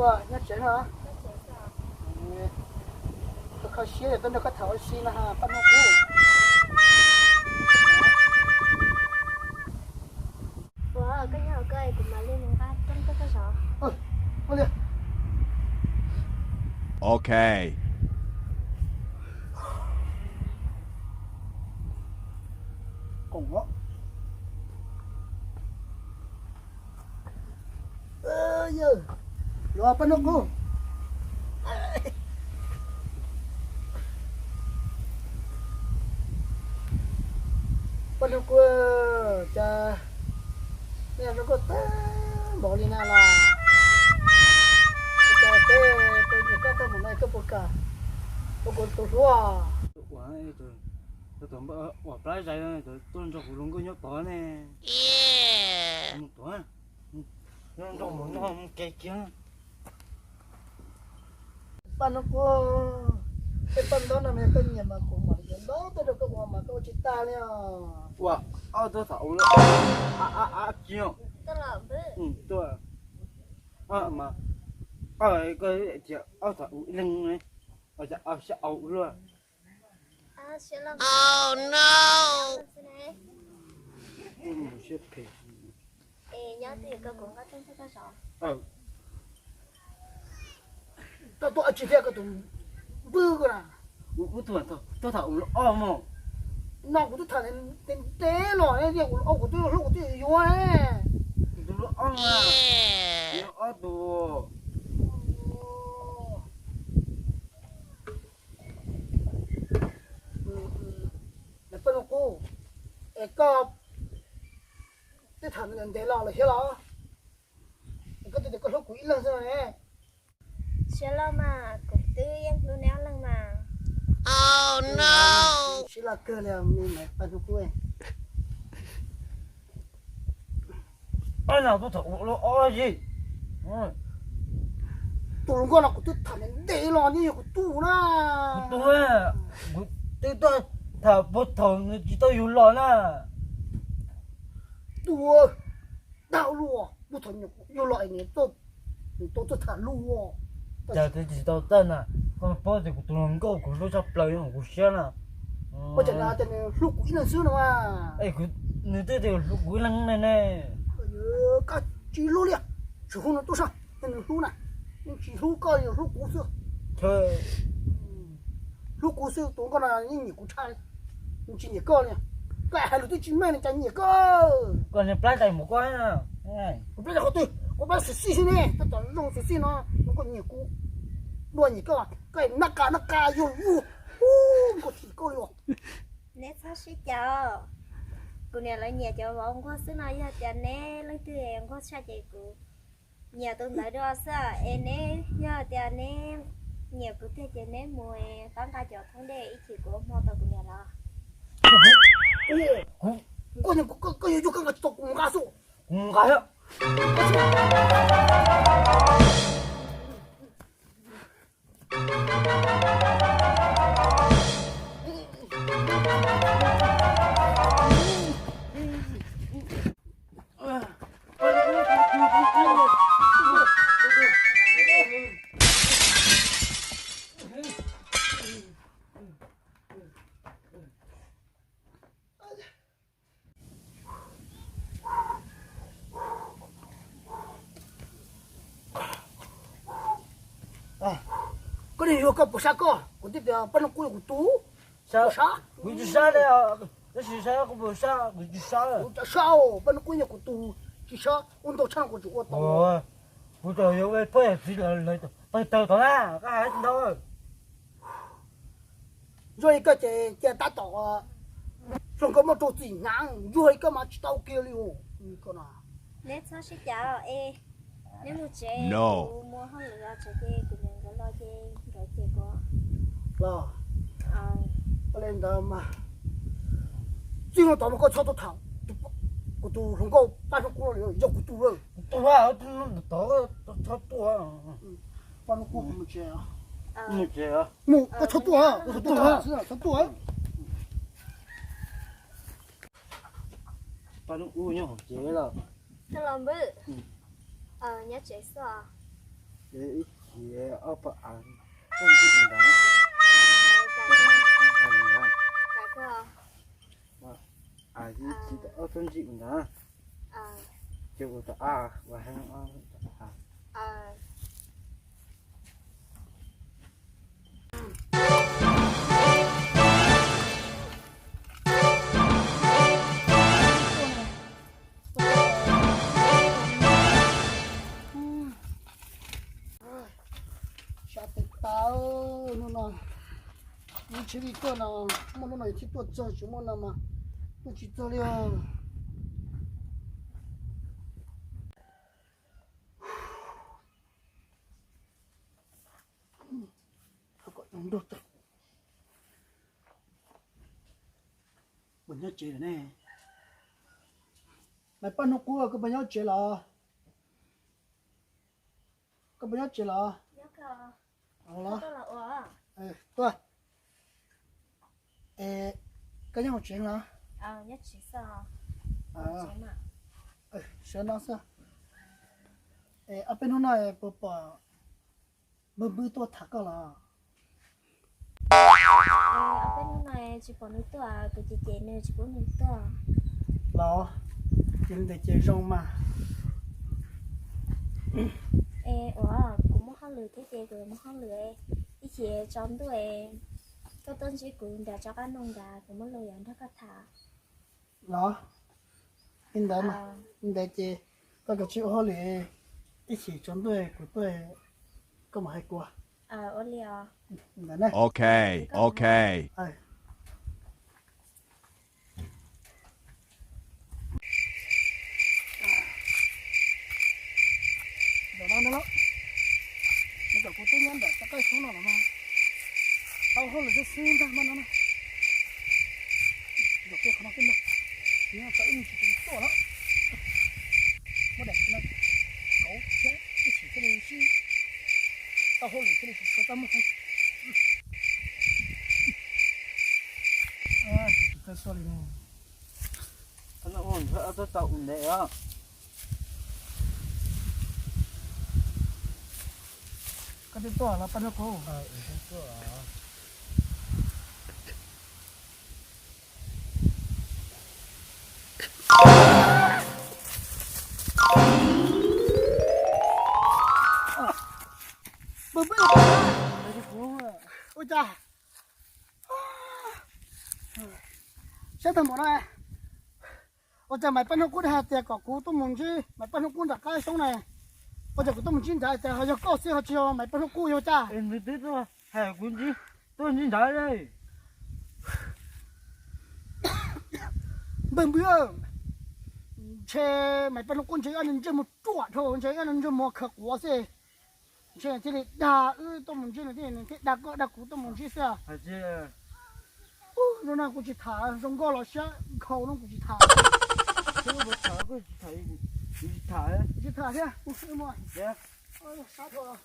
Nyob tsev no. Kho siab tuaj nrog koj tham ua si no, pab nug kuv. Ua, koj nyob hauv koj, kuv mam li mus nqa rooj tuaj koj zov. Ok. Koom os. Yawg, los pab nug kuv. Pab nug kuv, cas nej zoo nkauj tag npaum li na los? Cas peb tus niam koj tag npaum no koj puas kam ua kuv tus hluas? Ua, tus npawg uas plab zais tuaj nrog kuv hluas nkauj nyob tod ne. Mus tod, nrog mus no mus kev kiag. Pab nug kuv, tej paj ntaub no mas koj nyiam mas kuv mam li yuav ntaub tuaj rau koj ua mas koj ua tsis tag li os. Ua, ob tug tham ua a a a kiag. Tuaj, koj tias ob tham ua ib leeg ne, xyav au luaj. Koj tuaj tsis thiab koj tus npwg ko na. Ub, tuaj tham ua ob mog. No kuv twb tham ntev los ne, kuv ua kuv twb hlub kuv twb yuav ne. Kuv tus hlub ob na. Ob tus. Paj nug kuv, es koj twb tham ntev los lawm thiab los? Es koj twb tias koj hlub kuv ib leeg xwb no ne. Siab loj mas, kuv twb yeej hlub neb ob leeg mas. Siab loj kawg li, pab nug kuv. Ob no tuaj tham ua ob yig. Tus hluas nkauj no kuv twb tham ntev los ne, yog kuv tug na. Kuv tug, kuv twb tuaj tham puag thaum nws tsis tau yug los na. Tug, dag luaj, puag thaum yug los es nws tau tuaj tham luaj. Cas twb tsis tau tag na, koj paub tias kuv tus hluas nkauj kuv hlub tshaj plaws kuv siab na. Ua cas nws tias nws hlub kuv ib leeg xwb no. Es nws twb tias hlub kuv ib leeg ne ne. Koj tsis hlub li, tsis hlub nws tub sab, nws hlub na, nws tsis hlub koj li, hlub kuv xwb. Hlub kuv xwb, tus nkauj no yeej nyiam kuv tshaj li, nws tsis nyiam koj li. Koj hais lus twb tsis meej li cas nyiam koj. Koj niag plab dais mus koj. Kuv plab dais qhov twg? Kuv plab xwm xij xwb ne, koj tom zoo xwm xij no, nws kuj nyiam kuv dua nyiam koj, koj nab qa nab qa yug yug, nws kuj thim koj li os. Neb txhob sib cav, kuv niam lawv nyiam cov vauv nquag xwb no, yog tias neb leej twg nquag tshaj ces kuv nyiam tus ntawd dua xwb. Es neb yog tias neb nyiam kuv tiag ces neb mus pab nqa cov thoob dej ib chim kuv ua hmo tau kuv niam lawv. Koj yuav yug koj nqa tsis tau kuv nqa xwb. Kuv nqa thiab. Koj niam yug koj puas sab koj? Kuv twb tias Paj Nub Kub yog kuv tug. Puas sab? Kuv tsis sab li, tab sis sab kuv puas sab, kuv tsis sab. Kuv tsis sab, Paj Nub Kub yog kuv tug, tsis sab, ua ntau tshaj no kuv tsis ua tau. Kuv tseem yuav ua poj yawm txiv lawv tawg tau na, koj hais tsis ntau. Zuag li koj ces cia tab tom hluas nkauj muaj rau txim hnav, zuag li koj mas tsis tau kiag li os. Neb txhob sib cav, neb mus tsev, kuv mus hauj lwm tsev ces kuv niam nkawd los ces nkawd cem kuv. Los, ua li ntawd mas txij no tod mas koj txhob tuaj tham kuv tus hluas nkauj Paj Nub Kub li, yog kuv tug lawm. Kuv tug, tod txhob tuaj. Paj Nub Kub, mus tsev. Mus tsev. Mus, koj txhob tuaj, koj txhob tuaj, txhob tuaj. Paj Nub Kub nyob hauv tsev los? Los npwb, nyob tsev xwb. Ces ib chim ob pawg av tuaj ntsib ntawd. Av ib chim ob tuaj ntsib ntawd. Ces ua tau av, ua heev. Sab tes tas, hnub no ib tsheb li tuaj no, muaj hnub no thiaj tuaj txog, tsis muaj no mas tuaj tsis txog li os. Kom nrog tau. Puas nyob tsev lawm ne? Maiv Paj Hnub Qub, koj puas nyob tsev los? Koj puas nyob tsev los? Tuaj. Es koj nyob hauv tsev los? Sawv no xwb. Es ob peb hnub no puas pom npawg Npwb tuaj tham koj los? Ob peb hnub no tsis pom nws tuaj, kuv ces ces nws tsis pub nws tuaj. Los, ces li ntawd ces zoo mas. Es uas kuv muaj hauj lwm thiab ces kuv yuav muaj hauj lwm, ib chim tsaus ntuj koj tuaj ntsib kuv nram tsov qab no nrad, kuv muaj lus yuav nrog koj tham. Los, li ntawd mas, li ntawd ces koj kav tsij ua hauj lwm, ib chim tsaus ntuj kuv tuaj koj mam hais kuv. Ua li os. Ntawd ne. Ok, ok. Ntawm no ntag lauj, nws kom kuv twb nyob ntawm toj qab xyoob no los mas tau hauj lwm xwb xwb ntag mas no na. Zaum kiag qhov no xwb ntag, nws tau ib me ntsis tus tuaj lawm. Muab daim no kauv thiab ib chim thiaj li sib tau hauj lwm thiaj li tsis tshua txaj muag. Tsis txawj tuaj li ne. Tau ua ntev os. Koj twb tuaj los Paj Hnub Qub? Ua cas sab tag npaum no? Ua cas Maiv Paj Hnub Qub hais tias kom kuv tuaj mus ntsib Maiv Paj Hnub Qub nram qab xyoob na? Ua cas kuv tuaj mus ntsib nrad tias ho yog koj xwb ho tsis yog Maiv Paj Hnub Qub, yog cas? Nws twb tuaj hais kuv ntsib, tuaj ntsib nrad. Npawg Npwb, ntshe Maiv Paj Hnub Qub ntshe nws ntsej muag ruam dhau, ntshe nws ntsej muag khaws quav xwb. Ntshe thiaj li dag wb tuaj mus ntsib nws thiab, nws thiaj dag koj dag kuv tuaj mus ntsib xwb. Hnub no kuv tsis tham, zoo nkauj los siab nkhaus no kuv tsis tham. Tsis tham thiab, wb mus. Sab dhau.